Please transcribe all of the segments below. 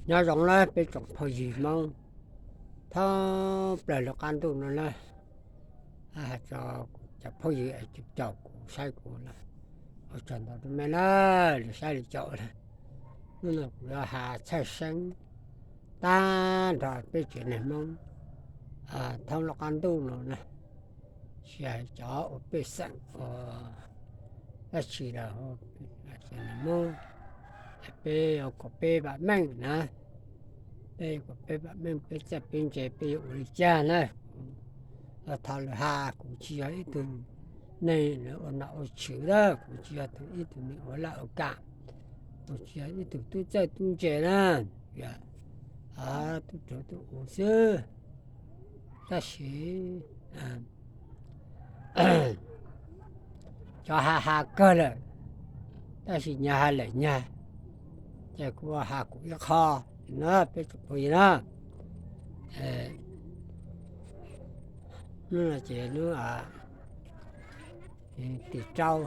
Nyob zoo lawm peb tsoom phooj ywg Hmoob thoob plaws lub qab ntuj no na. Hais tso kuv cov phooj ywg es caum kuv saib kuv na, ua tsaug ntau rau nej na, lwm saib lwm caum na. Hnub no kuv yuav hais tshaj seeb tag nrho peb tsev neeg Hmoob thoob lub qab ntuj no na, tsis hais cov ua pej xeem ua dab tsi los, Hmoob, peb ua kom peb vam meej na, peb ua kom peb vam meej, peb txawj peb ntse peb yuav ua li cas na. Los thov lwm hais kuv tsis yog ib tug neeg ua nom ua tswv na, kuv tsis yog ib tug neeg ua laj ua kam, kuv tsis yog ib tug tub txawj tub ntse na, yog tub rog tub ua xwb. Tab sis cov hais hais kawg lawm, tab sis nyag hais lawm nyag, ces kuv hais kuv ib qho na, peb tsoom phooj ywg na. Hnub no ces hnub tim rau,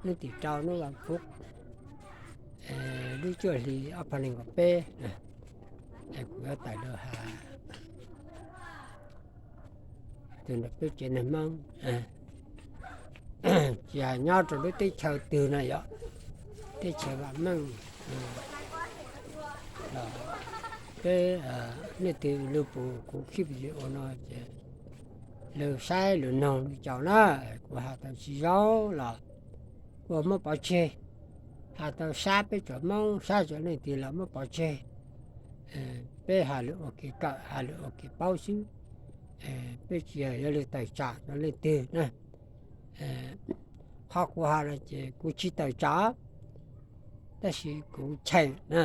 hnub tim rau hnub vas phuv, lub cuaj hli ob phav nees nkaum peb, kuv yuav tawm los hais tus ntawm peb tsev neeg Hmoob, tsis hais nyob rau lub teb chaws twg no yog teb chaws vam meej los peb, leej twg lug pum kuv clip video no ces lug saib lug noog lug caum na. Kuv has tau tsis zoo los kuj muab pov tseg, has tau sab peb cov Hmoob sab cov leej twg los muab pov tseg. Peb has lug ua kev kawm, has lug ua kev paub xwb, peb tsis yog lug tawm tsam rau leej twg na. Qhov kuv has no ces kuv tsis tawm tsam, tab sis kuv cheem na,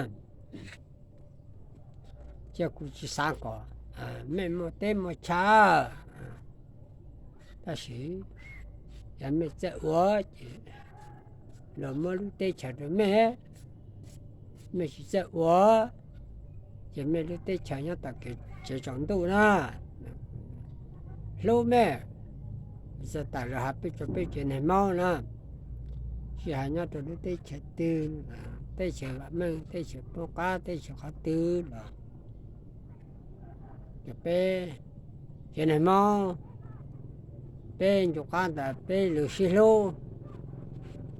ces kuv tsis xav kom mej muaj teb muaj chaw, tab sis yog mej txawj ua ces luag muab lub teb chaws rau mej, mej tsis txawj ua ces mej lub teb chaws nyob tom kev tsaus ntuj na. Hlub mej, txawm tawm los has peb tso peb tsev neeg Hmoob na, tsis hais nyob rau lub teb chaws twg, teb chaws vam meej, teb chaws poob qab, teb chaws qhov twg los, ces peb tsev neeg Hmoob, peb ncu qab ntawm peb lug sib hlub.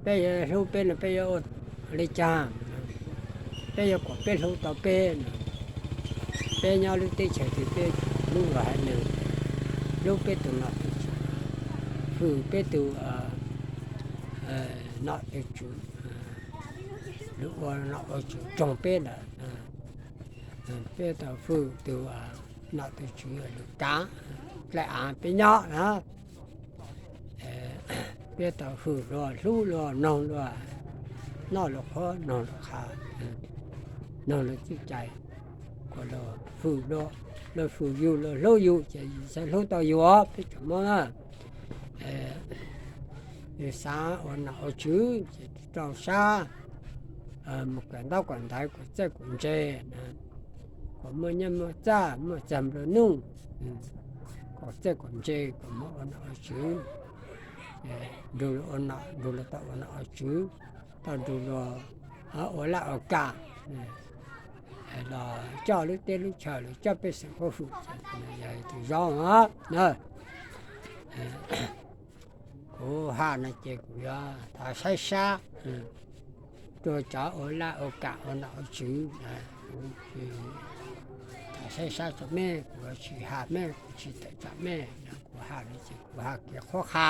Peb yuav hlub peb no peb yuav ua li cas? Peb yuav kom peb hlub tau peb no, peb nyob lub teb chaws twg peb hlub luag haiv neeg, hlub peb tus nom tus tswv, hwm peb tus nom tus tswv, lug ua nom ua tswv roog peb ntawd, peb tau hwm tus nom tus tswv lug kav dlaim av peb nyob na. Peb tau hwm luag, hlub luag, noog luag, noj luag qhuab, noog luag qha, noog luag txuj cai, kom luag hwm luag, luag hwm yus, luag hlub yus ces yus thiaj hlub tau yus. Peb tsoom Hmoob na, yus xav ua nom ua tswv ces rau sab, mus kawm ntaub kawm ntawv kom txawj kom ntse, kom muaj nyiaj muaj txaj, muaj txag nplua nuj, kom txawj kom ntse, kom muaj ua nom ua tswv, nrug luag ua nom, nrug luag tau ua nom ua tswv, tau nrug luag ua laj ua kam los coj lub teb lub chaw, los coj pej xeem huab hwm, yog tus zoo na. Kuv has no ces kuv yuav thov saib sab rua cov ua laj ua kam ua nom ua tswv, thov saib sab rua mej, kuv yuav tsis has mej, kuv tsis tawm tsam mej. Kuv has no ces kuv has kev qhuab qha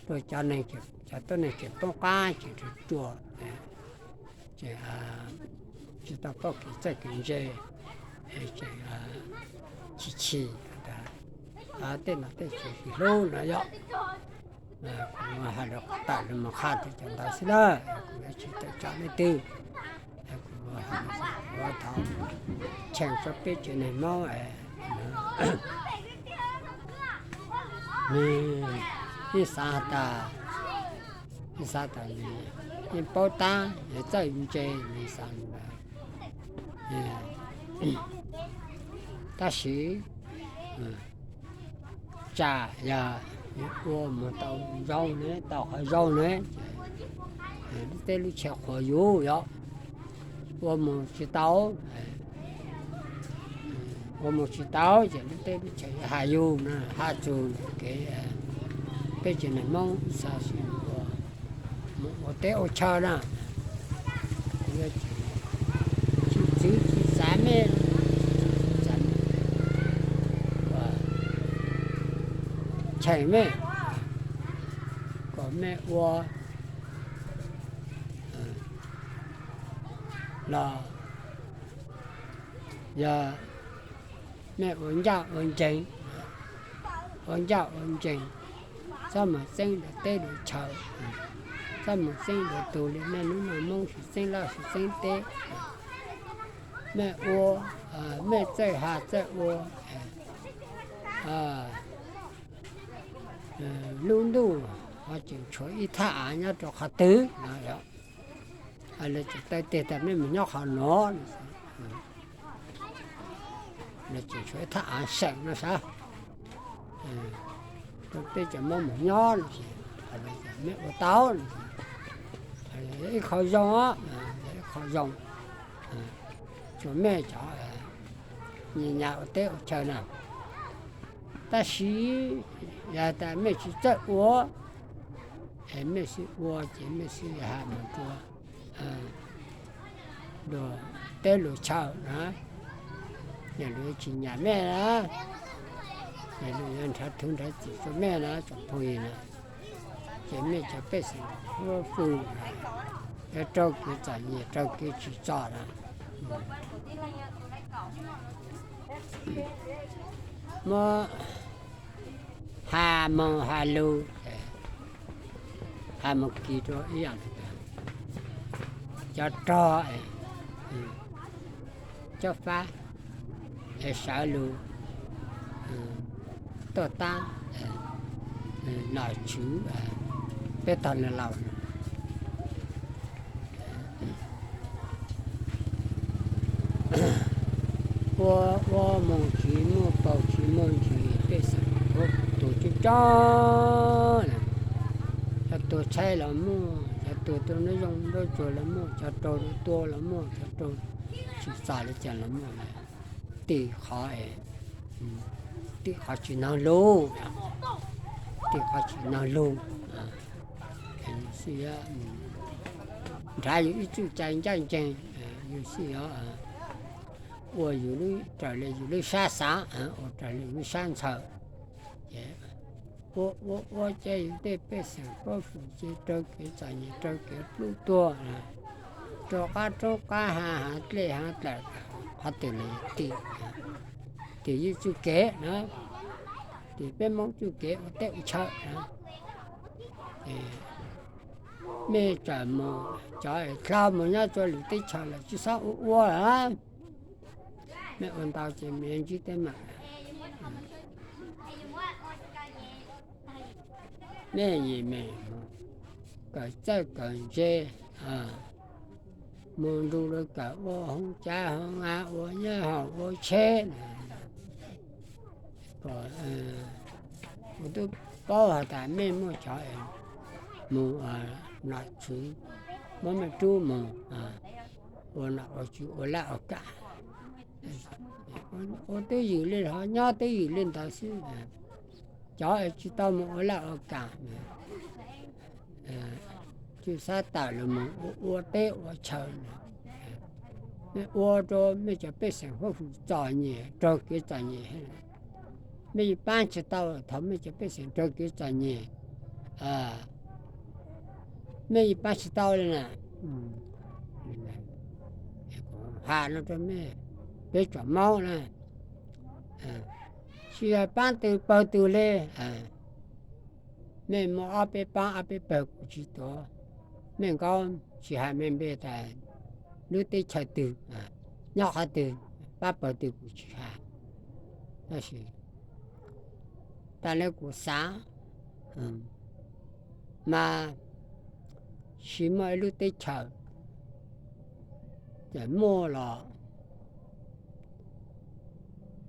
rua cov neeg, cov tuab neeg tseem poob qab tseem ruam ruam, tseem tsis tau paub kev txawj kev ntse, tseem chim chim, tej nom tej tswv tsis hlub no yog. Kuv has lug tawm lug moog qha rua cov ntawd xwb na, kuv yuav tsis tawm tsam leej twg. Kuv yuav thov cheem rua peb tsev neeg Hmoob, nws ib xav has tas, ib xav tas nws yeej paub tab, nws txawj ntse, nws xav ntawd. Tab sis tsam yog ua moog tau zoo ne, tau qhov zoo ne, lub teb lub chaw qhuas yus yom. ua mus tsis tau, ua mus tsis tau ces lub teb lub chaw yuav haj yug na, haj txug kev peb tsev neeg Hmoob ib txhia sib ua, mus ua teb ua chaw na. Tsis txwv tsis xav mej, cheem mej kom mej ua los yog mej ua ncaj ua ncees, ua ncaj ua ncees, txhob mus txeeb dua teb dua chaw, txhob mus txeeb dua tug li nej lub neej Hmoob tsis txeeb laj tsis txeeb teb. Mej ua, mej txawj has txawj ua, lub ntuj ho tseem tshuav ib thaj av nyob rau qhov twg no, lawv tseem taw tes tas mej mus nyob qhov no, lawv tseem tshuav ib thaj av seem no sav, rau peb cov Hmoob mus nyob no, mej ua tau no, ib qho zoo, ib qho zoo, tsuas mej cov nyias nyas ua teb ua chaw na. Tab sis yog tas mej tsis txawj ua, es mej sib ua ces mej sib has mus rau luag teb luag chaw na, ces luag tsis nyiam mej na, ces luag yuav nrhav tub nrhav txim rau mej na tsoom phooj ywg na. Ces mej cov pej xeem huab fwm yuav raug kev txom nyem raug kev tsim txom na. Muab has moog has lug, has moog kis rau ib yaam, cov rog, cob fab, sawv lug, tuaj tab, nom tswv, peb tog laus laus ua ua moog tsis muaj paug tsis muaj ntsis, pej xeem huab fwm tuag coob coob na. Cov tuag tshaib los muaj, cov tuag tuaj nruab zoov nruab tsuag los muaj, cov raug tua los muaj, cov raug tsim txom li cas los muaj. Tim qhov, tim qhov tsis noog lug, tim qhov tsis noog lug, nrhav yus ib txuj cai ncaj ncees, yus xij yuav ua yus lub, raws li yus lub sab xav, ua raws li yus lub sab ntshaw. Ces ua ua ua ces yus tej pej xeem huab fwm ces raug kev txom nyem raug kev plub tuag, rau qab roob qab hav hav dlej hav dlaim, qhov twg los yog tim, tim yus txuj kev na, tim peb Hmoob txuj kev ua teb ua chaw na. Mej txawm mus, cov dlhau mus nyob rua lwm teb chaws los tsis xob ua ua lawm. Mej ua ntau ces mej yuav ntsib teeb meem. Mej yim mej mus kawm txawj kawm ntse, mus nrug lawv kawm ua hoob cav hoob av ua nyob hauv ua tsheb. Kuv twb paub has tas mej muaj cov mus nom tswv, muab mej rub mus ua nom ua tswv ua laj ua kam. Ua twb ywm li hov nyob twb ywm li ntawd xwb. Cov tsis tau mus ua laj ua kam, tsuas xav tawm los mus ua teb ua chaw, mej ua rau mej cov pej xeem huab fwm txom nyem raug kev txom nyem. Mej yeej paab tsis tau thaum mej cov pej xeem raug kev txom nyem, mej yeej paab tsis tau li na. Has no rau mej, peb tsoom Moob na, tsis yog paab twg pawg twg li. Mej muaj ob peb paab ob peb pawg kuv tsis tuav, mej nkaub tsis has mej npe tas lub teb chaws twg, nyob qhov twg, pab pawg twg kuv tsis has. Tab sis tas li kuv xav mas tsis muaj ib lub teb chaws ces muaj los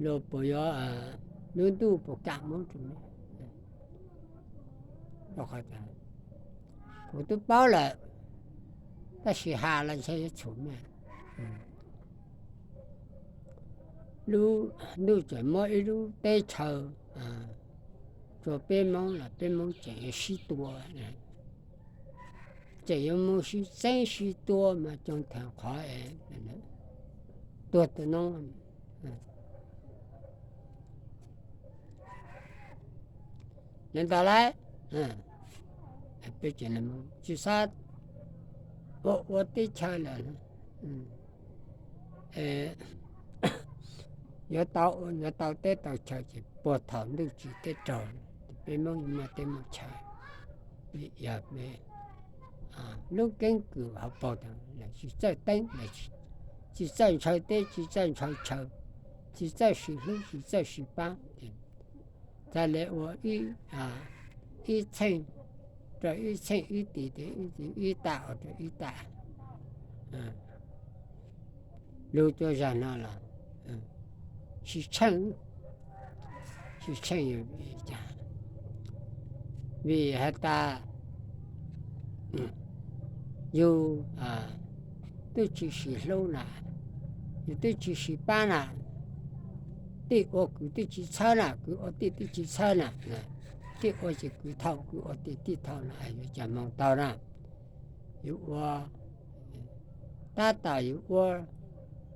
luag puas yuav, lub ntuj puas kam muab rau mej. Kuv twb paub lawm, tab sis has los ntshe yuav txhum mej. lub ntuj tseem muab ib lub teb chaws rau peb Hmoob los peb Hmoob tseem yuav sib tua, tseem yuav mus sib txeeb sib tua mas coog theem qhov es tuag tus noob. Li ntawd lawm, peb tsis xav ua ua teb chaws lawm, yuav tau, yuav tau teb tau chaw ces puag thaum ntuj tsim teb raug, peb Hmoob yuav muaj teb muaj chaw. Vim yog lub keeb kwm hauv paus ntawd lawv tsis txawj teeb, tsis txawj ntshaw teb, tsis txawj ntshaw chaw, tsis txawj sis hlub, tsis txawj sis pab. Txawm li ua ib txheej rau ib txheej, ib tis rau ib tis, ib tam rau ib tam, lub cuab zag no los sib tsheej, sib tsheej. Vim has tas yus twb tsis sis hlub na, yus twb tsis sis pab na, tij ua kwv tij tsis txhawb na, kwv ua tij tsis txhawb na, tij ua ces kwv thaum, kwv ua ces tij thaum na, yuav cas moog tau na. Yus ua tab tom yus ua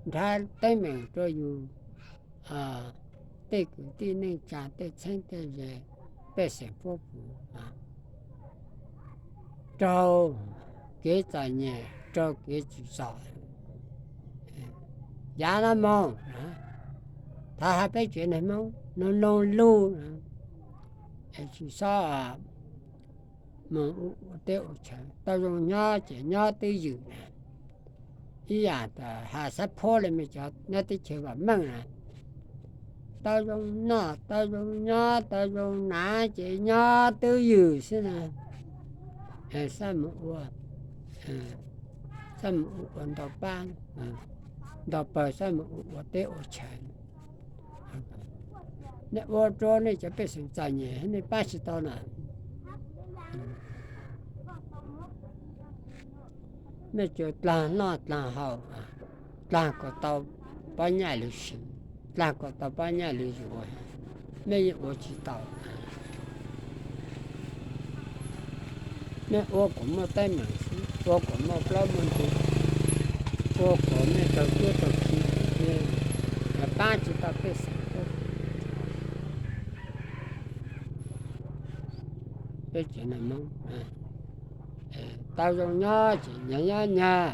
nrhab teeb meem rau yus tej kwv tij neej tsa, tej txheeb tej ze, pej xeem huab pum, raug kev txom nyem, raug kev tsim txom. Yav no moog, thov hais peb tsev neeg Hmoob nug noog lug, es tsis xob moog ua teb ua chaw. Tau zoo nyob ces nyob twj ywm na, ib yam tas has xab phuab li mej cov nyob teb chaws vam meej na, tau zoo noj, tau zoo nyob, tau zoo hnav ces nyob twj ywm xwb na. Xab mus ua, xab mus ua ua ntau pab ntau pawg, xab mus ua ua teb ua chaw. Nej ua rau nej cov pej xeem txom nyem nej pab tsis tau na. Nej tsuas dlaag noj dlaag haus, dlaag kom tau pob nyaj lug siv, dlaag kom tau pob nyaj lug yuav, nej yeej ua tsis tau. Nej ua kom muaj teeb meem xwb, ua kom muaj plaub muaj ntug, ua kom nej raug cuab raug khi, nej pab tsis tau pej xeem. Peb tsev neeg Hmoob tau zoo nyob ces nyob nyob nyag,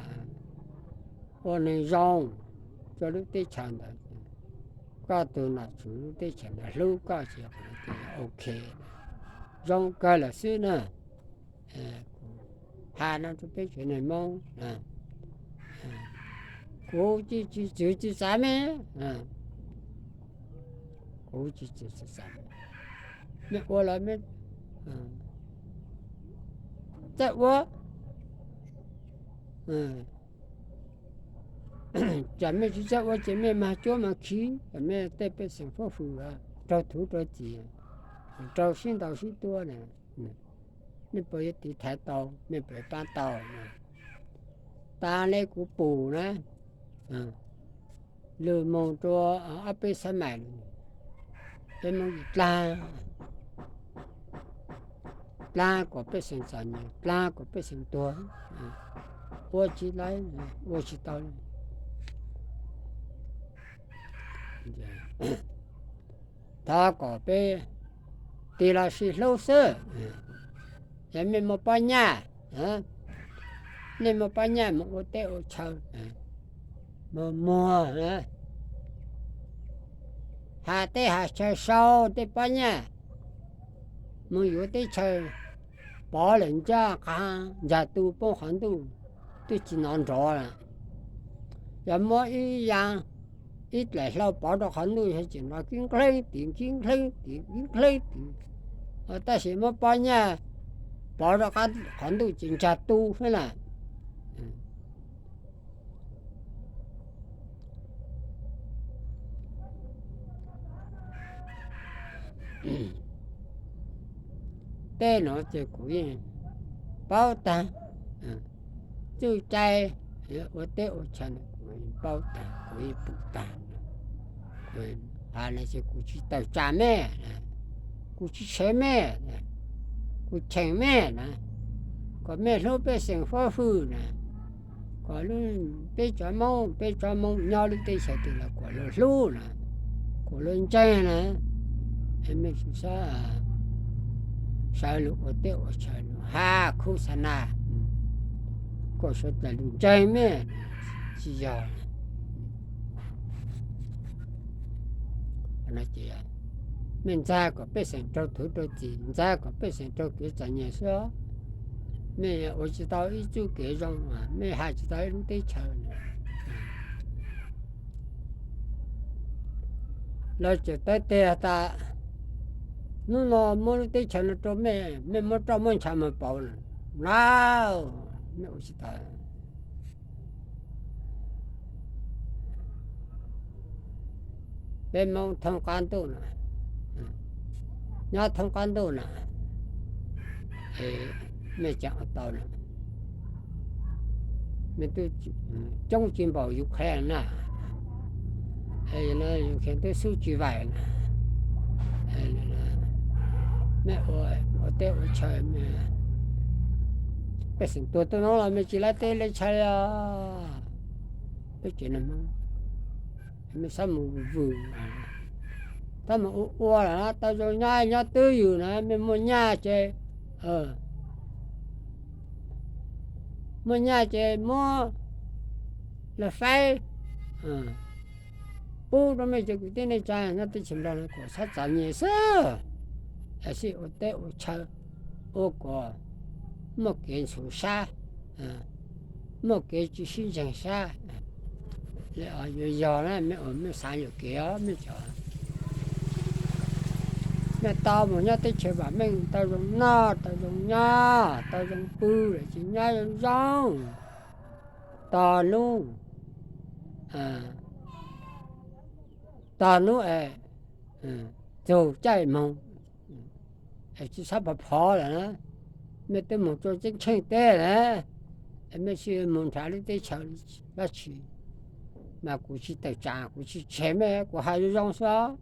ua neeg zoo rau lub teb chaws ntawd. Koj tug nom tswv lub teb chaws ntawd hlub koj ces ok, zoo kawg lawm xwb na. Has no rau peb tsev neeg Hmoob, kuv tsis txwv tsis xav mej, kuv tsis txwv tsis xav, mej ua los mej txawj ua, tsam mej tsis txawj ua ces mej mag cuab mag khi, mej tej pej xeem huab hwm raug thuv raug txim, raug sib ntaus sib tua na, mej puas yuav tiv thaiv tau, mej puas yuav pab tau? Tas li kuv pum na, lug moog rua ob peb xab mais, peb Moob dlaag, dlaag kom pej xeem txom nyem, dlaag kom pej xeem tuag, ua tsis lawv, ua tsis tau. Thov kom peb tig los sib hlub xwb. Yog mej muaj pob nyaj, nej muaj pob nyaj mus ua teb ua chaw, mus muag, has teb has chaw sau tej pob nyaj, mus yuav teb chaws, pov lawm ncaj qha, ntsag tu poob qhov ntuj, twb tsis nov nrov lawm. Yog muab ib ya, ib dlaim hlau pov rau qhov ntuj tseem nrov kib nqhleeb tim kib nqhleeb tim kib nqhleeb tim, tab sis muab pob nyaj pov rau qhov ntuj ces ntsag tu xwb na. Tej no ces kuv yeej paub tag, txuj cai ua teb ua chaw kuv yeej paub tag, kuv yeej pum tag, kuv Has no ces kuv tsis tawm tsam mej, kuv tsis tshev mej, kuv cheem mej na, kom mej hlub pej xeem huab hwm na, kom peb cov Hmoob, peb cov Hmoob nyob lub teb chaws twg los kom luag hlub na, kom luag ntseeg na, mej tsis sawv lug ua teb ua chaw lug has khub xa na, kom suav dlawg lug ntseeg mej, tsis yog. Mej ntxag kom pej xeem raug thuv raug txim, ntxag kom pej xeem raug kev txom nyem xwb. Mej ua tsis tau ib txuj kev zoo, mej has tsis tau ib lub teb chaws. Lawv tseem tawv teg has tas, hnub no muab lub teb chaws no rau mej, mej muab roj muab ntsha mus pauv na, mej ua tsis tau. Peb Hmoob thoob qab ntuj na, nyob thoob qab ntuj na, mej tseem ua tau na, mej tub coob tsis npaum Ukraine na, Ukraine tub xub tsis vaim na, mej ua teb ua chaw, pej xeem tuag tuaj noob los mej tsis laib teb laib chaw os. Peb tsev neeg Hmoob, mej xab mus vwm, xab mus ua ua lawm tau zoo nyob, nyob twj ywm na, mej muaj nyaj ces, muaj nyaj ces muab lawv faib pub rau mej cov kwv tij neej tsa nyob teb chaws Nplog no kom txhob txom nyem xwb, es sib ua teb ua chaw, ua kom muaj kev ntxhov sab, muaj kev tsis sib ntseeg sab. Yuav yog na mej ua mej xav yuam kev os mej cov, mej tau mus nyob teb chaws vam meej, tau zoo noj, tau zoo nyob, tau zoo pw lawm ces nyob zoo zoo, tog hnub, tog hnub es txug caij moog, es tsis txhob phov phov lawm na. Mej twb moog rua ceeb tsheej teb lawm, es mej tsis moog nrhav lub teb chaws dab tsi? Mas kuv tsis tawm tsam, kuv tsis tshev mej, kuv has zoo zoo xwb.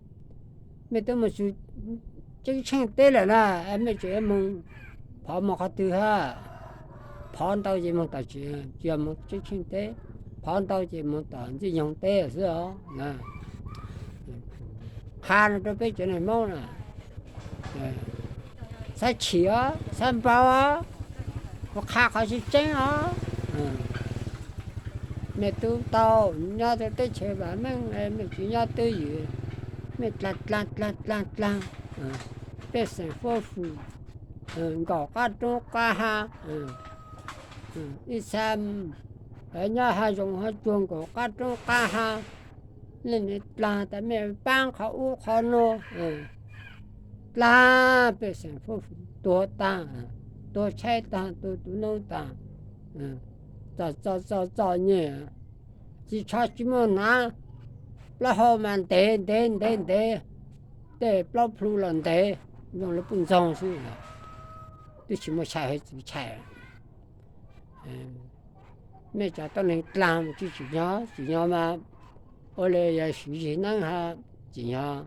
Mej twb moog txug ceeb tsheej teb lawm na, es mej tseem moog phov moog qhov twg hab? Phov ntau ces moog tom tsev, tsis yog moog ceeb tsheej teb, phov ntau ces moog tom ntxwg nyoog teb xwb os. Qha no rau peb cov neeg Hmoob na, xav chim os, xav npau os, kuv qha qhov tseeb tseeb os. Mej tub tau nyob rau teb chaws vam meej, mej tsis nyob twj ywm, mej dlaag dlaag dlaag dlaag dlaag, pej xeem huab hwm, nkaum qab roob qab hav, ib txha nyob hav zoov hav tsuag nkaum qab roob qab hav, leej twg dlaag tas mej paab qhov ub qhov nuav, dlaag pej xeem huab hwm tuag taag, tuag tshaib taag, tuag tu noob taag, txom txom txom nyem, tsis tsho tsis muaj hnav, plaub hau mas ntev ntev ntev ntev, tej plaub plhu los ntev, zoo li puj ntxoog xwb, twb tsis muaj tshais hab txiv tshais. Mej cov tuab neeg dlaag mas tsis tsim nyog, tsim nyog mas ua le yog swv zig neeb hab tsim nyog.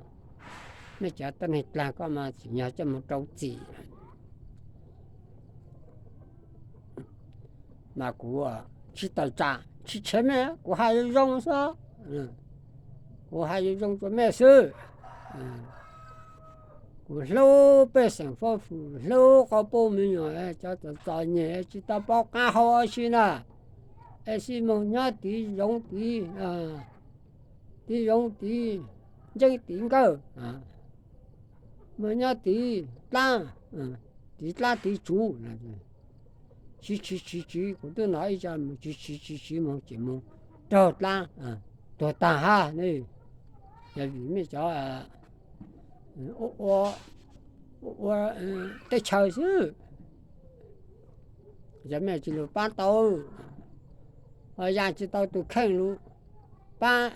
Mej cov tuab neeg dlaag koj mas tsim nyog coj moog rau txim. Mas kuv tsis tawm tsam tsis tshev mej, kuv has zoo zoo xwb. Kuv has zoo zoo rua mej xwb. Kuv hlub pej xeem huab hwm, hlub qhov puj me nyuam, cov txom txom nyem tsis tau paub qaab hau dab tsi na, es sib moog nyob tiv zoov tiv, tiv zoov tiv ntseeb tiv nkawj, moog nyob tiv dlaab, tiv dlaab tiv tsuv. Tsiv tsiv tsiv tsiv, kuv tub nov ib co tsiv tsiv tsiv tsiv moog ces moog raug dlaab, tuag taag hab. Yog vim mej cov ua teb chaws xwb, yog mej tsis lug paab tau, yaa tsis tau tus kheej lug paab,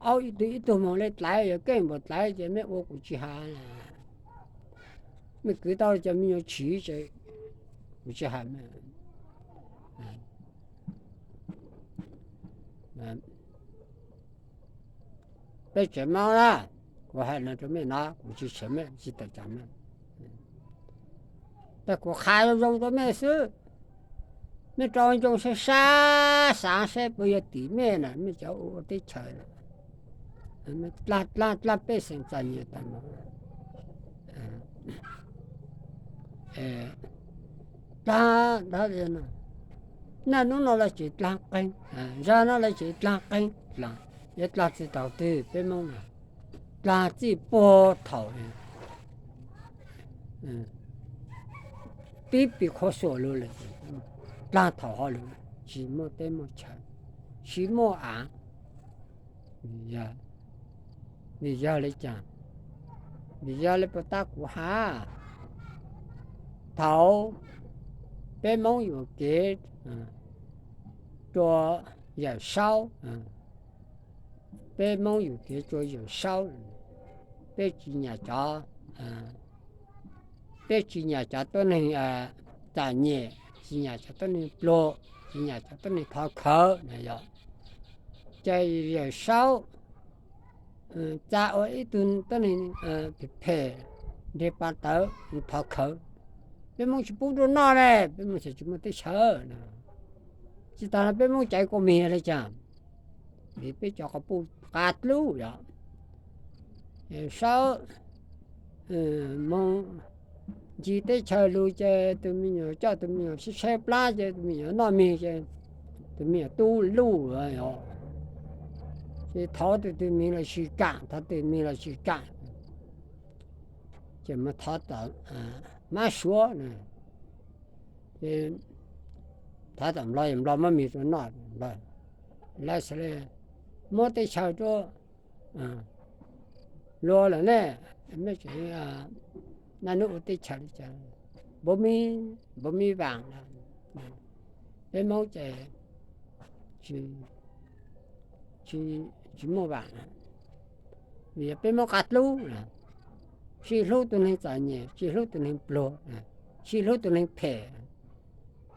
aub ib tug ib tug moog le dlaiv, yog keej npaum dlaiv ces mej ua kuv tsis has. Mej kwv tau cov me nyuam tsiv ces kuv tsis has mej. Peb tsev Moob na, kuv hais no rau mej no, kuv tsis tshee mej, tsis tawm tsam mej, tab kuv qha zoo zoo rau mej xwb. Mej rau ncoo sab sab xaav saib puas yog tim mej na, mej cov ua teb chaws dlaab pej xeem txom nyem tas no. Dlaag, naj nub no lawv tseem dlaag qeej, zag no lawv tseem dlaag qeej, yuav dlaag tsi taus twg peb Moob na, dlaag txij puag thaum pib pis qhua xuam lug lawm, dlaag thaum hov lug, tsis muaj teb muaj chaw, tsis muaj av. Vim yog le caag? Vim yog le puas tab kuv has, thaum peb Moob yuam kev rua Yawm Saub, peb Moob yuam kev rua Yawm Saub, peb tsis nyam cov, peb tsis nyam cov tuab neeg txom nyem, tsis nyam cov tuab neeg pluag, tsis nyam cov tuab neeg thov khawv na yog. Ces Yawm Saub txav ua ib tug tuab neeg phem phem, nreg pas tawv thov khawv, peb Moob tsis pub dua noj le, peb Moob tsis muaj teb chaws na. Tsis tas no peb Moob caiv kua mis le caag? Vim peb cov quas puj qas dlub yom. Saub moog ncig teb chaws lug ces tus me nyuam coj tus me nyuam sib tshaib plab ces tus me nyuam noj mis ces tus me nyuam tub luj os. Ces thov tus twg mis los tsis kam, thov tus twg mis los tsis kam. Ces mus thov tom Mab Suav, thov tom Nplog, Nplog muab mis rau noj, lawv xav le muab teb chaws rau luag lawm ne, mej tseem naj nub ua teb chaws li cas, npaum mi, npaum mi vaam, peb Moob ces tsis muaj vaam, vim peb Moob qas dlub, tsis hlub tus neeg txom nyem, tsis hlub tus neeg pluag, tsis hlub tus neeg phem.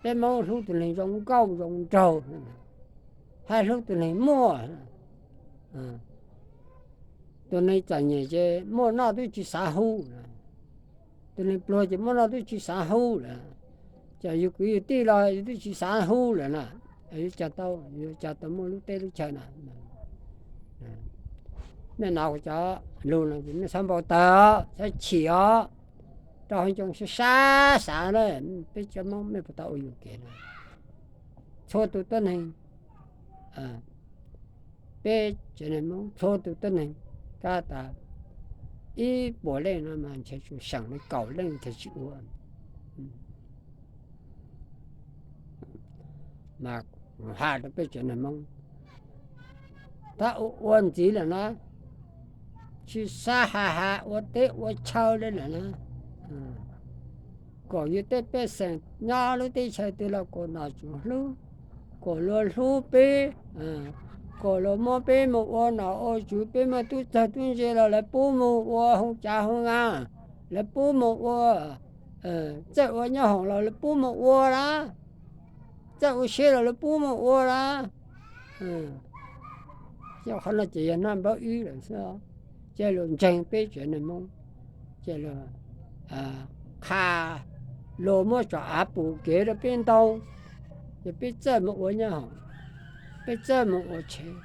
Peb Moob hlub tus neeg zoo nkauj zoo nraug, hab hlub tus neeg muaj. Tus neeg txom nyem ces muaj noj twb tsis xav hub, tus neeg pluag ces muaj noj twb tsis xav hub lawm. Ces yug kwv yug tij los yug twb tsis xav hub lawm na, yuav cas tau, yuav cas tau muaj lub teb lub chaw na. Mej nov kuv cov lug no ces mej txhob npau taws os, txhob chim os, rau hauv ncoo sab sab xav na, peb cov Moob mej puas tau ua yuam kev na. Txhua tus tuab neeg, peb tsev neeg Moob txhua tus tuab neeg, kab tas ib puas leej no mas ntshe tsuas seem li kaum leej thiaj tsis ua. Mas has rau peb tsev neeg Moob, tab ua ua ntxiv lawm na, tsis xav has has ua teb ua chaw li lawm na, kom yug tej pej xeem nyob lub teb chaws twg los kom nom tswv hlub, kom luag hlub peb, kom luag muab peb mus ua nom ua tswv, peb muaj tub txawg tub ntse los lawv pub mus ua hoo tsav hoo nqaa, lawv pub mus ua, txawj ua nyob hoom los lawv pub mus ua na, txawj ua siab los lawv pub mus ua na. Qhov no ces yog naj npawb ib lawm xwb, cia luag ntseeg peb tsev neeg Moob, cia luag qha, luag muab tso av pum kev rau peb ntau, ces peb txawj mus ua nyob hoom, peb txawj mus ua tsheb,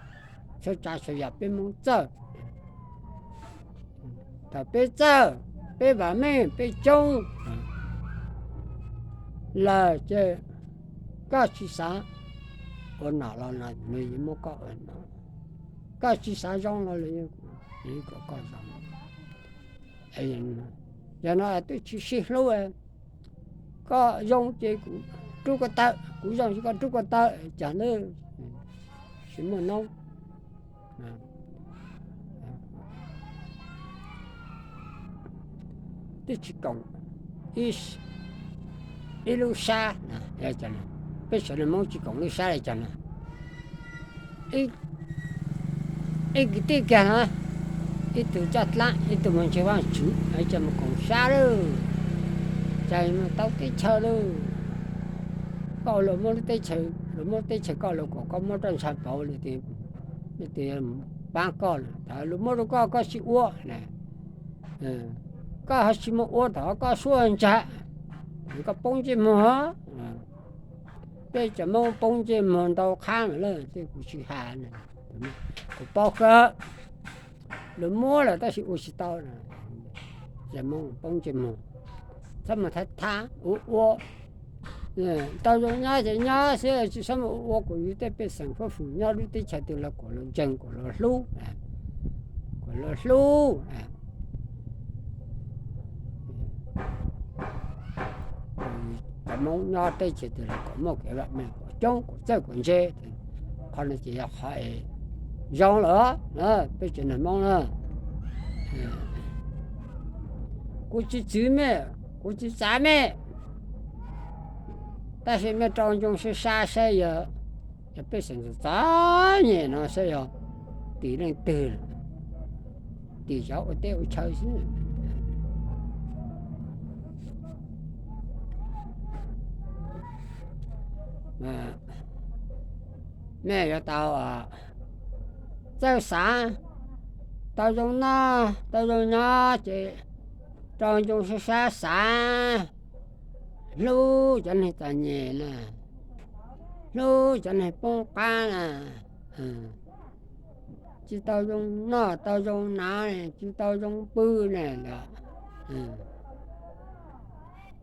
txhua tsav txhua yam peb Moob txawj. Thaum peb txawj, peb vam meej, peb coob lawm ces koj tsis xav ua nom los luag yeej muab koj ua nom, koj tsis xav zoo los luag yeej kom koj zoo. Yog no twb tsis sib hlub, koj zoo ces kuv rub koj tawm, kuv zoo ces koj rub koj tawm, cas na, tsis muaj noob. Twb tsis koom ib lub sab, peb tsev neeg Moob tsis koom lub sab li cas na. Ib kwv tij kiag na, ib tug coj dlaab, ib tug mus ntseeg Vaajtswv, cas mus koom sab lawm, cas mus tau teb chaws lawm. Koj luag muab lub teb chaws, luag muab teb chaws koj, luag kom koj muab roj ntsha pauv li tias, li tias paab koj na, thaum lug muab rua koj koj tsi ua na, koj ho tsi moog ua thaum koj suab ntsag, koj poob ntsej muag. Peb cov Moob poob ntsej muag ntau qhab lawm, kuv tsi has, kuv paub kawg. Lug muab lawm tab sis ua tsi tau, poob ntsej muag. Txhob moog thab thab ua ua, tau zoo nyob ces nyob xwb, tsi txhob moog ua ua kuas yug tej pej xeem huab hwm nyob lub teb chaws twg los kuas luas ntseeg kuas luas hlub, kuas luas hlub. Cov Moob nyob teb chaws twg los kuas muaj kev vam meej kuas coob kuas txawj kuas ntse. Qhov no ces yog qhov zoo lawm peb tsev neeg Moob na. Kuv tsi txwv mej, kuv tsi txav mej, tab sis mej rau ncoo sab sab saib yog, yog pej xeem txom nyem no saib yog tim leej twg, tim cov ua teb ua chaw xwb. Mej yuav tau txawj xaav, tau zoo noj tau zoo nyob ces rau ncoo sab sab xaav, hlub cov neeg txom nyem na, hlub cov neeg poob qab na, tsi tau zoo noj tau zoo hnav, tsi tau zoo pw na,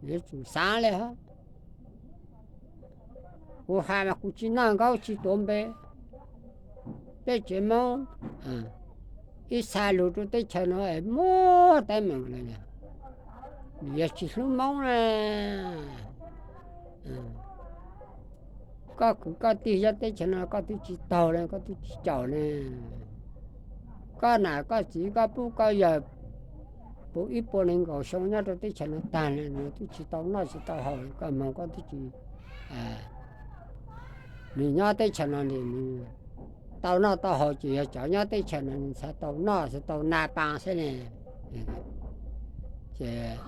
yuav tsum xaav le hab. Kuv has mas kuv tsi noj nkaub tsi tuav npe. Peb tsev Moob ib txha lug rua teb chaws no es muaj teeb meem lawm, yog tsi hlub Moob na. Koj kwv koj tij nyob teb chaws no koj twb tsi taug le, koj twb tsi caum le. Koj nam koj txiv koj pub koj yawg puv ib puas nees nkaum xyoo nyob rau teb chaws no tag le, nws twb tsi tau noj tsi tau haus, koj moog koj twb tsi, nws nyob teb chaws no nws tau noj tau haus ces yog cov nyob teb chaws no nws txhad tau noj txhad tau na paa xwb ne. Ces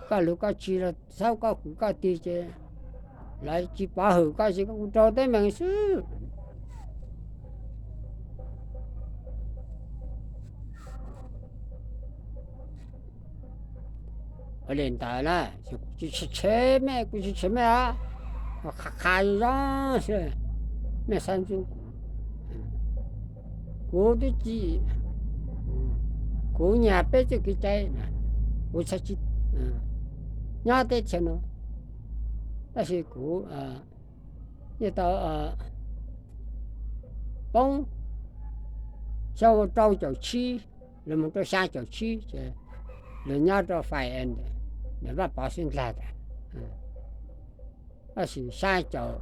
koj lug koj tsi los txhob koj kwv koj tij ces lawv tsi pov hwm koj ces koj kuj raug teeb meem xwb. Ua le ntawd na, kuv tsi tshev mej, kuv tsi tshev mej, qha qha zoo xwb, mej xaav ntxub kuv. Kuv twb tsi, kuv nyiam peb txuj kev cai, kuv txhad tsi nyob teb chaws no, tab sis kuv yeej tau poob xyoo rau caum tsib los moog rau xyaa caum tsib ces lug nyob rau fai ntawm Vaj Pov Xwb Ndlag tas. Tab sis xyaa caum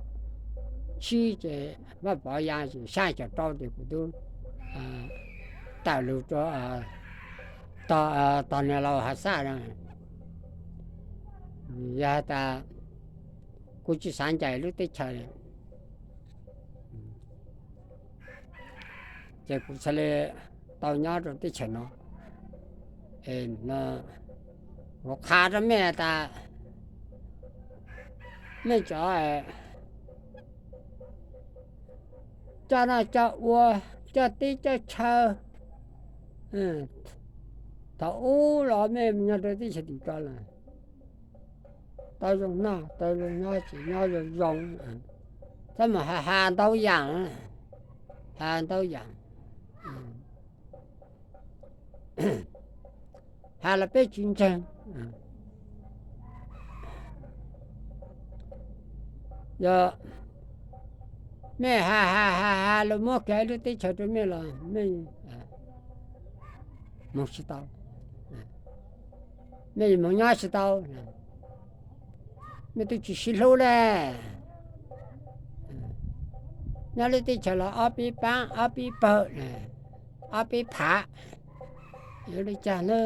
tsib ces Vaj Pov ya ces xyaa caum rau ces kuv tub tawm lug rau tog, tog niag laus Hav Xaj no. Yog has tas kuv tsis xav ncaim lub teb chaws ces kuv txhad li tau nyob rau teb chaws no. Kuv qha rau mej tas mej cov coj noj coj ua, coj teb coj chaw, thaum ub los mej nyob rau teb chaws tim ko lawm, tau zoo noj tau zoo nyob ces nyob zoo zoo, txhob mus has has ntau yaam, has ntau yaam. Has los peb tsis ntseeg. Yog mej has has has has los muab kiag lub teb chaws rau mej los mej moog tsis tau, mej moog nyob tsis tau, mej twb tsis sib hlub le. Nyob lub teb chaws los ob peb paab ob peb pawg, ob peb phav, yuav li cas na?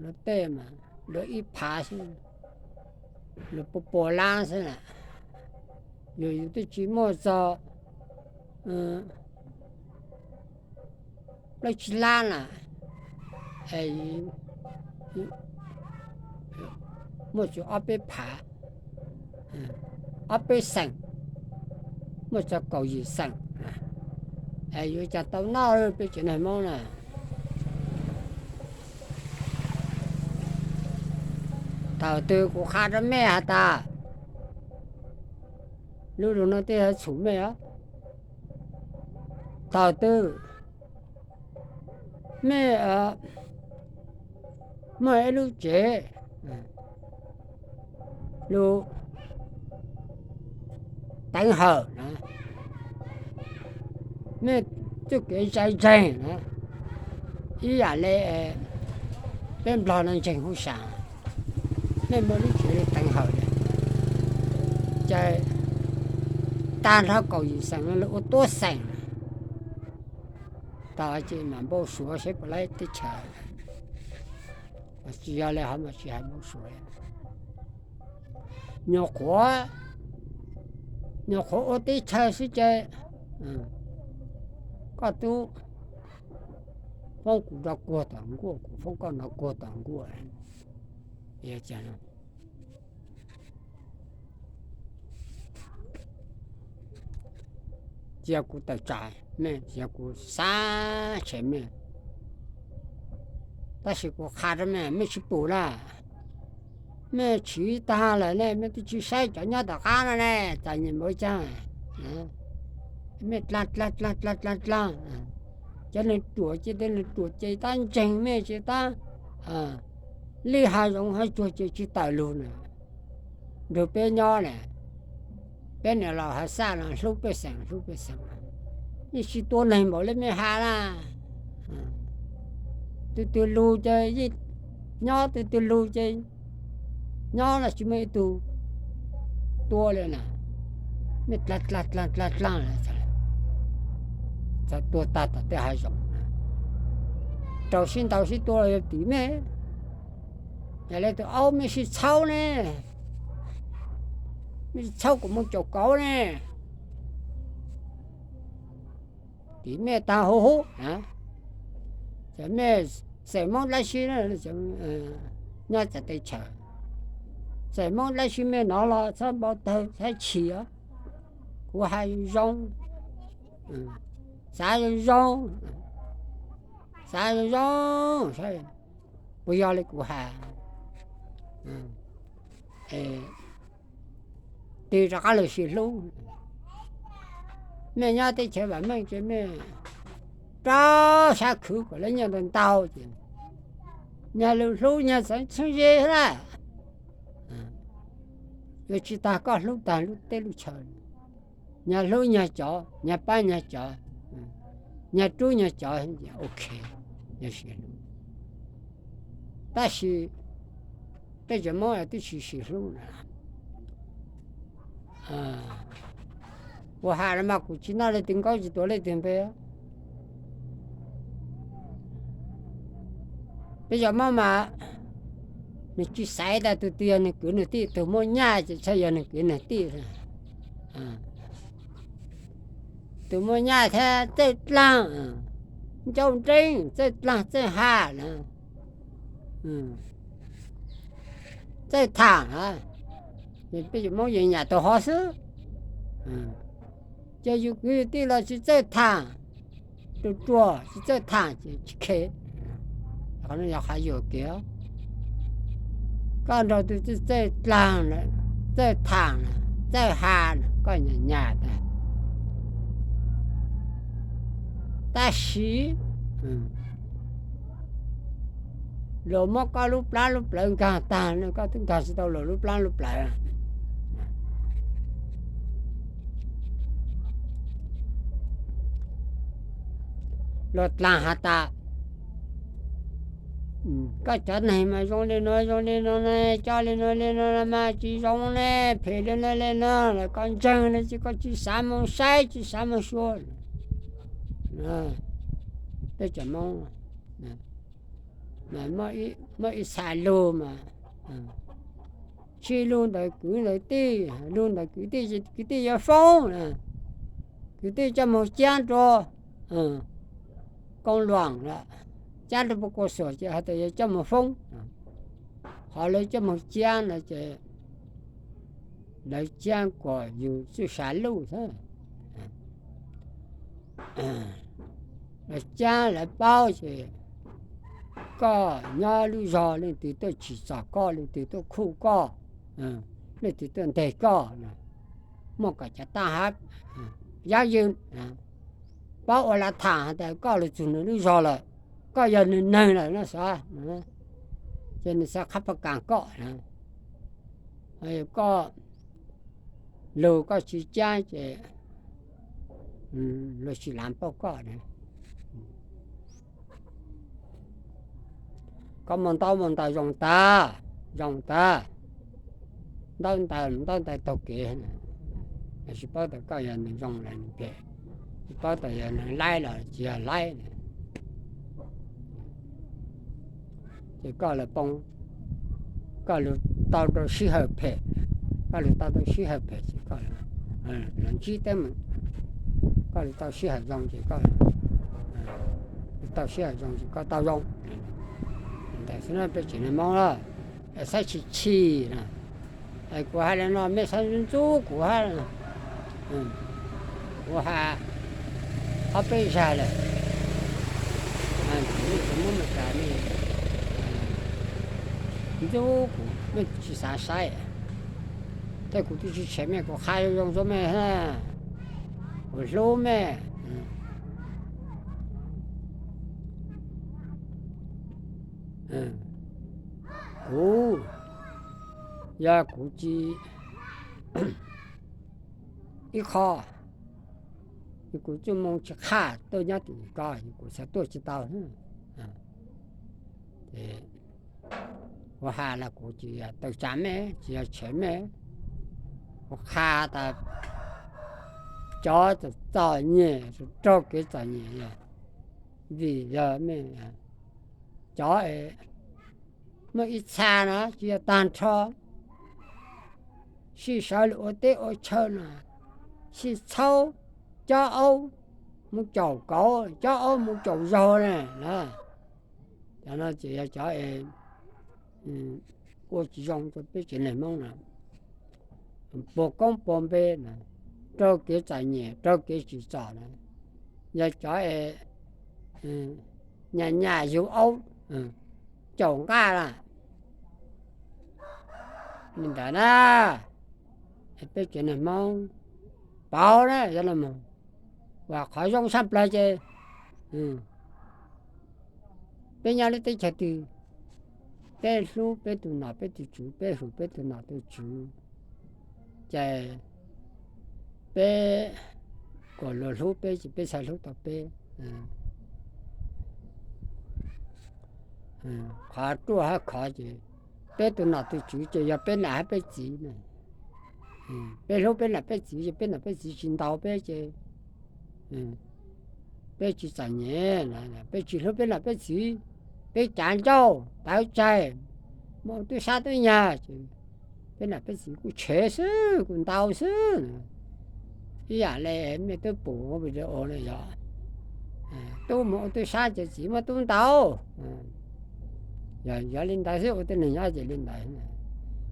Luag tej mas luag ib phav xwb, luag pua pua lab xwb na, yog yus twb tsis muaj txog plaub tsib lab na, muaj tsuas ob peb phav, ob peb xeem, Muaj txog kaum yim xeem, yuav cas tau noj peb tsev neeg Hmoob na. Thaum twg kuv qha rau mej has tas, lub lug no tej txhum mej os, thaum twg mej muaj ib lub tsev lug teev hawm na, mej txuj kev zais ntseeg na, ib yam le peb Nplog no ntseeg huv sam, mej muaj lub tsev lug teev hawm, ces tag nrho kaum yim xeem no lawv ua tuab xeem, tau ces mam npau suav saib puas laib teb chaws. Tsis yog le hov mas tsis hais npau suav, nyuam qhuav, nyuam qhuav ua teb chaws xwb ces koj tub foob kuv nrov kuag tom nkuaj, kuv foob koj nrov kuag tom nkuaj. Cia kuv tawm tsam mej, cia kuv xav tshem mej. Tab sis kuv qha rau mej, mej tsis pum na, mej tshiv tag lawm ne, mej twb tsis saib cov nyob tom qab no ne, txom nyem npaum caag, mej dlaag dlaag dlaag dlaag dlaag, cov neeg ruam ces tej neeg ruam ces tab ntseeg mej ces tab lij hav zoov hav tsuag ces tsis tawm lug na. Nrug peb nyob na, peb niam laus hav xaj no hlub pej xeem hlub pej xeem, yeej tsis tua neeg npaum le mej has na. Tus twg lug ces yeej nyob, tus twg lug ces nyob los tsis muaj ib tug tua li na. Mej dlaag dlaag dlaag dlaag, txog tuag tag tom tej hav zoov, raug sib ntaus sib tua los yog tim mej. Yog le tus aub mej sib txhaub ne, mej sib txhaub kuas moog caum kauv ne, tim mej taag huv huv. Ces mej xeem Moob dlaab tsi nyob txawv teb chaws, xeem Moob dlaab tsi mej nov los txhob npau tawg txhob chim, kuv has zoo, xav zoo, xav zoo, puas yog le kuv has? Tig rov qab lug sis hlub. Mej nyob teb chaws vam meej ces mej rov sab khwv kom lawv nyiaj ntau ntau ces nyag lug hlub nyag txheeb txheeb ze na. Yuav tsis tas koj hlub tag lub teb lub chaw. Nyag hlub nyag cov, nyag pab nyag cov, nyag rub nyag cov, ok, yog sis hlub. Tab sis tej cov Moob twb tsis sis hlub na. Kuv has no mas kuv tsis noj leej twg nkaub tsis tuav leej twg npe. Peb cov Moob mas nws tsis xaiv tas tus twg yog nws kwv nws tij, tus muaj nyaj ces txhaj yog nws kwv nws tij. Tus muaj nyaj thiab txawj dlaag, ncauj nreeb, txawj dlaag txawj has na, txawj thaam na. Peb cov Moob yeej nyam tau hov xwb. Ces yus kwv yus tij los tsis txawj thaam, ruam ruam tsis txawj thaam ces tsis kheev. Qhov no yog qhov yuam kev. Koj nrog tus txawj dlaag, txawj thaam, txawj has, koj nyam nyam tag. Tab sis luag muab koj lub plab lub plawv nkaag tag no koj twb nkaag tsis tau luag lub plab lub plawv. Luag dlaag has tas, koj cov neeg mas zoo li no zoo li no ne, coj li no li no mas tsis zoo ne, phem li no li no los koj ntseeg no ces koj tsis xav moog saib tsis xav moog xyuas. Peb cov Moob mas muaj ib txha lug mas sib lug ntawm kwv ntawm tij, lug ntawm kwv tij ces kwv tij yuav foob na, kwv tij coj moog ciab rua koob luam lawm, ciab rua puag kua xuam ces has tas yog coj moog foob. Qhov lawv coj moog ciab no ces lawv ciab kuas yus txuj sa luj xwb. lawv cab lawv paub ces koj nyob lub zog leej twg tuaj tsim txom koj, leej twg tuaj khuj koj, leej twg tuaj nteg koj, muaj kom cov taj hab yab ywm paub ua lav tham has tas koj los txug nws lub zog lawm, koj yog nws neeg lawm no xav, ces nws xav qhab paj kas koj. Koj lug koj tsis cab ces luag tsis lav paub koj. Koj muaj ntaub muaj ntawv zoo tag, zoo tag, ntaub ntawv ntaub ntawv taug kev, tsis paub tas koj yog neeg zoo los neeg phem, tsis paub tas yog neeg laib los tsis yog laib. Ces koj lug poob, koj lug tau rau sij hawm phem, koj lug tau rau sij hawm phem ces koj lug ntsib teeb meem. Koj lug tau sij hawm zoo ces koj, lug tau sij hawm zoo ces koj tau zoo. Ntawd xwb na peb tsev neeg Hmoob na, xav tsis chim na. Kuv hais li no mej xav ntxub kuv hab. Kuv has ob peb zag lawm, kuv muab Meskas mej ntxub kuv mej tsis xav saib, tab kuv twb tsis tshev mej, kuv qha zoo zoo rua mej hab, kuv hlub mej. Kuv, yog kuv tsis, ib qho, kuv txuj moo tsis qha tuaj nyob tim ko, kuv xav tuaj tsis tau. Kuv has los kuv tsis yog tawm tsam mej, tsis yog tshev mej. Kuv qha tas cov txom nyem, raug kev txom nyem yog vim yog mej, cov es muaj ib txha no tsis yog tag nrho, sij sawv lug ua teb ua chaw no, sij txhaub, cob aub mus caum kauv, cob aub mus caum zaug ne na. Cov no ces yog cov es ua tsis zoo rau peb tsev neeg Hmoob na, puag koob puag npe na, raug kev txom nyem, raug kev tsim txom na, yog cov es nyam nyam yug aub, caum nqaj na. Li ntawd na, peb tsev neeg Hmoob pauv na, yog los mus, uas qhov zoo tshaj plawg ces peb nyob lub teb chaws twg, peb hlub peb tus nom peb tus tswv, peb hwm peb tus nom tus tswv, ces peb, kom luag hlub peb ces peb thiaj hlub tau peb. Qhov ruaj hab khov ces peb tus nom tus tswv ces yog peb nam hab peb txiv na. Peb hlub peb nam peb txiv ces peb nam peb txiv tsis ntaus peb ces peb tsis txom nyem. Peb tsis hlub peb nam peb txiv, peb cav ncauj tawv tsaig, mus ua tub sab tub nyag ces peb nam peb txiv kuj tshev xwb, kuj ntaus xwb. Ib yam li mej twb pum video na yog, tub mus ua tub sab ces txiv muab tub ntaus. Yog, yog li ntawd xwb, ua tib neeg nyob ces li ntawd.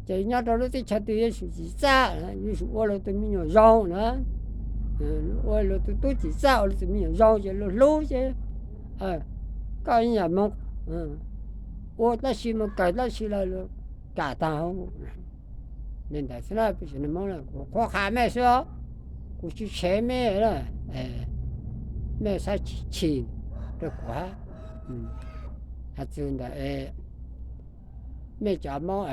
Ces nyob rau lub teb chaws twg yuav tsum tsim txaj, yuav tsum ua luag tus me nyuam zoo na, ua luag tus tub tsim txaj, ua luag tus me nyuam zoo ces luag hlub ces koj yeej yam moog ua dlaab tsi, moog kawm dlaab tsi los luag kam taag. Li ntawd xwb na, peb tsev neeg Moob na, kuv qhuab qha mej xwb, kuv tsis tshev mej na, mej txhob chim rau kuv hab. Has txug ntawm mej cov Moob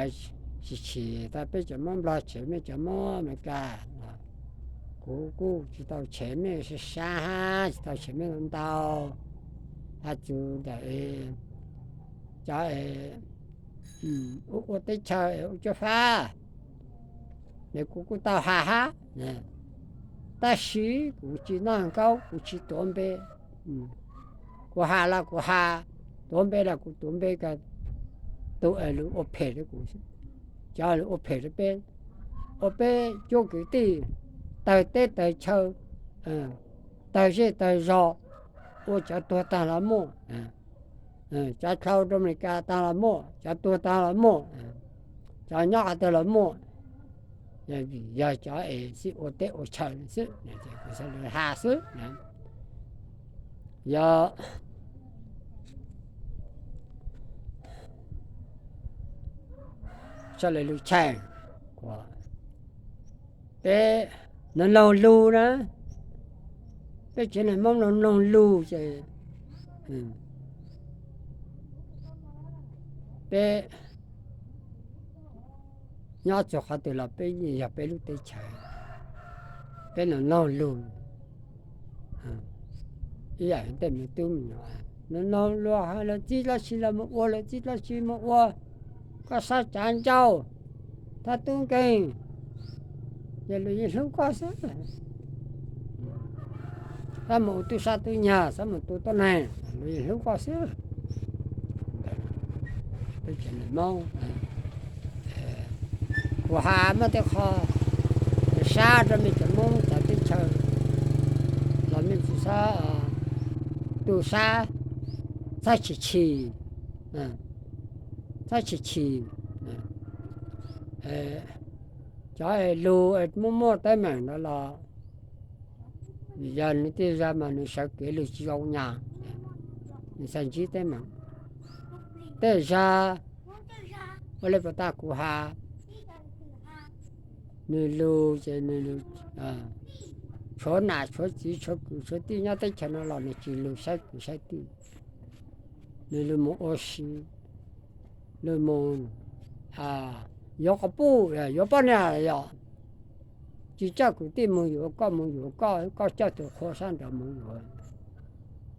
tsis chim tau peb cov Moob Nplog tshev mej cov Moob Amelikas, kuv kuj tsis tau tshev mej sab sab hab tsis tau tshev mej ntau. Has txug ntawm cov ua teb chaws ua cuab fab, kuv kuj tau has hab, tab sis kuv tsis noj nkaub, kuv tsis tuav npe. Kuv has los kuv has, tuav npe los kuv tuav npe kag tus es lug ua phem rau kuv, cov lug ua phem rau peb, ua peb cuab kwv tij tawg teb tawg chaw, tawg zej tawg zog, ua cov tuag taag los muaj, cov dlhau rau Amelikas taag los muaj, cov tuag taag los muaj, cov nyob qhov twg los muaj. Vim yog cov es sib ua teb ua chaw xwb, kuv has xwb. Yog sawv daws lug cheem, peb mloog mloog lug na, peb tsev neeg Hmoob mloog mloog lug ces peb nyob txug qhov twg los peb yeej yog peb lub teb chaws, peb mloog mloog lug. Ib yam tej me tub me nyuam, mloog mloog luag hais lawv txib dlaab tsi los mus ua, lawv txib dlaab tsi mus ua, koj xaav tsav ncauj, thab tub nkeeg, ces luag yeej hlub koj xwb. Xaav mus ua tub sab tub nyag, xaav mus tua tuab neeg, luag yeej hlub koj xwb. Peb tsev neeg Hmoob, kuv has muaj tej qho sab rua mej cov Hmoob cov teb chaws los mej tsi xaav tu sab, txhob chim chim, txhob chim chim. Cov es lug muaj muaj teeb meem no los yog nwg tej zag mas nwg sawv kev lug tsi zoo nyag, nwg txhaj ntsib teeb meem. Tej zag ua le puas tas kuv has, nwg lug ces nwg lug, tshuav nam tshuav txiv tshuav kwv tshuav tij nyob teb chaws no los nwg tsi lug saib kwv saib tij, nwg lug mus ua si, lug mus yuav quas puj yuav poj niam yom, tsi coj kwv tij mus yuav, koj mus yuav koj, koj coj tug qhua sab nraud mus yuav,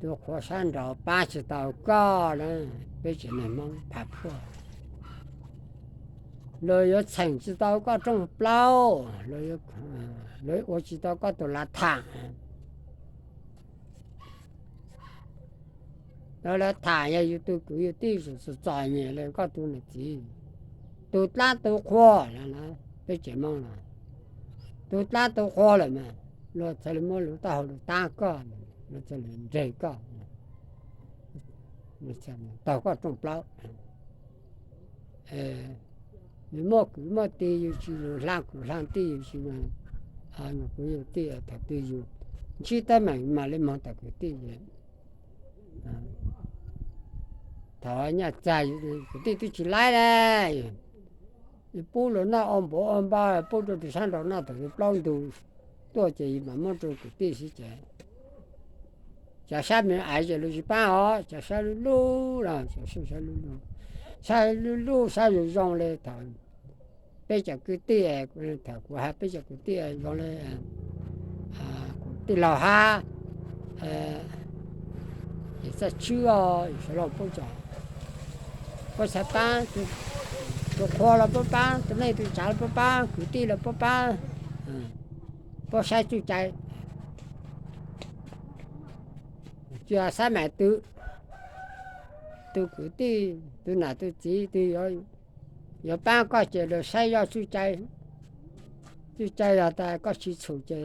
tug qhua sab nraud paab tsi tau koj na. Peb tsev neeg Hmoob phav phuaj, luag yuav txheem tsi tau koj rooj plaub, luag ua tsi tau koj tug lav thaam. Lawv lav thaam yog yug tug kwv yug tij txom txom nyem le koj tug nam txiv, tug dlaab tug qhua, peb tsev Moob los tug dlaab tug qhua lawm mas luag txhaj le muab lub taub hau lug taab koj, luag txhaj le nreg koj, taug koj rooj plaub. Yus muaj kwv muaj tij yus tsi lug hla kwv hla tij yus tsi, yus kwv yus tij thaum twg yus ntsib teeb meem mas le moog tom kwv tij. Thaum nyaj txag kwv tij twb tsi laib le, pub luag noj ua npaum ua npab, pub rua tug sab nraud noj thaum twg plaub ntug tuaj ces yus mam muab rua kwv tij xwb ces cov sab me aiv ces luag tsi paab os, cov sab lub lub los, sab lub lub, sab lub lub sab zoo zoo le thaum peb cov kwv tij, thaum kuv has peb cov kwv tij zoo le kuv tij laug hab, es txaj tswb os, yus sawv laug puab tso, puab txhaj paab, tus qhua los puab paab, tus neej tus tsav los puab paab, kwv tij los puab paab, puab saib txuj cai. Tsi yog saib mas tus, tus kwv tij, tus nam tus txiv twg yuav paab koj ces luag saib yog txuj cai. Txuj cai yog tas koj tsi txhum ces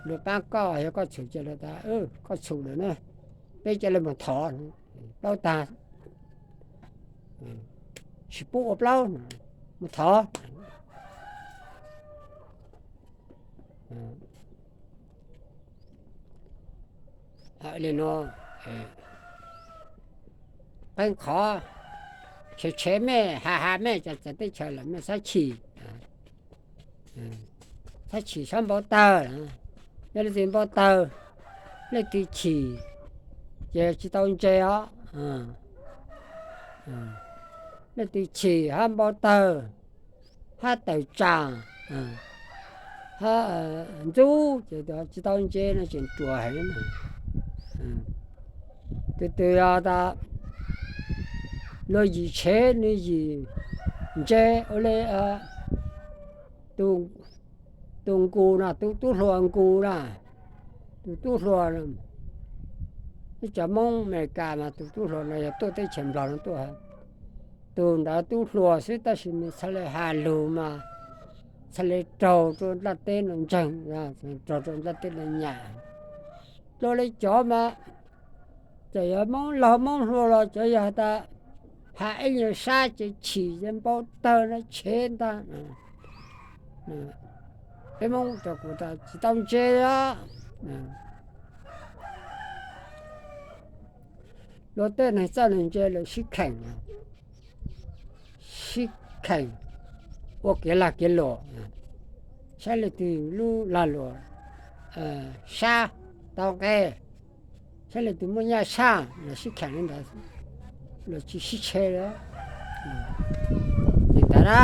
luag paab koj, yog koj txhum ces luag tas koj txhum lawm na, peb ca le mus thov, plaub tag, tsis pub ua plaub, mus thov. Li no, qeeb qhov, tshev tshev mej, has has mej, cov txawv teb chaws lawm mej txhob chim, txhob chim txhob npau tawg. Yog leej twg npau tawg, leej twg chim ces tsis tau ntse os. Leej twg chim hab npau tawg, hab tawm tsaam, hab ntxub ces tsis tau ntse no tseem ruam heev. Tus twg yog tas luag yim tshev nws yim ntse ua le tus nkus no, tus tub hluas nkus na, tus tub hluas, ib cov Moob Amelikas mas tus tub hluas no yog tuaj teb chaws Nplog no tuaj, tus ntawd tub hluas xwb tab sis nws txhaj le has lug mas txhaj le raug rua nplaj teb no ntseeg, raug rua nplaj teb no nyam. Dlua le cov mas txawm yog Moob laug Moob hluas los cov yog tas has ib nyuag sab ces chim ces npau tawg no tshev ntag. Peb Moob rau kuv tas tsis tau ntse os. Luag tej neeg txawj neeg ntse lawv sib khees, sib khees ua kev lag kev luam, saib leej twg lub lag luam sab tau nqe, saib leej twg muaj nyaj sab los sib khees li ntawd, los tsis sib tshe li. Ces tas na,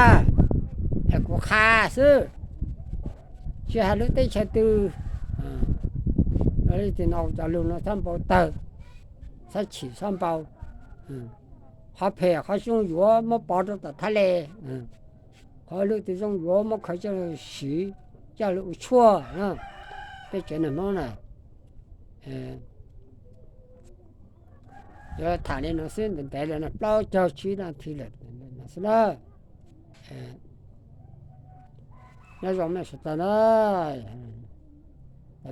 es kuv qha xwb, tsis hais lub teb chaws twg, leej twg hnov cov lus no txhob npau taws, txhob chim txhob npau. Qhov phem qhov zoo yuav muab pov rau tom thaj le, qhov lwj twg zoo yuav muab khaws coj los siv, coj los ua tshuaj. Peb tsev neeg Hmoob na, yuav tham li no xwb, ntev ntev li no plaub caug tsib nas this lawm no xwb na. Nyob zoo mej sawv daws na,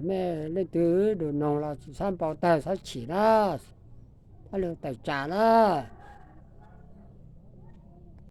mej leej twg lus noog los tsis txhob npau taws txhob chim na, txhob lwj tawm tsam na.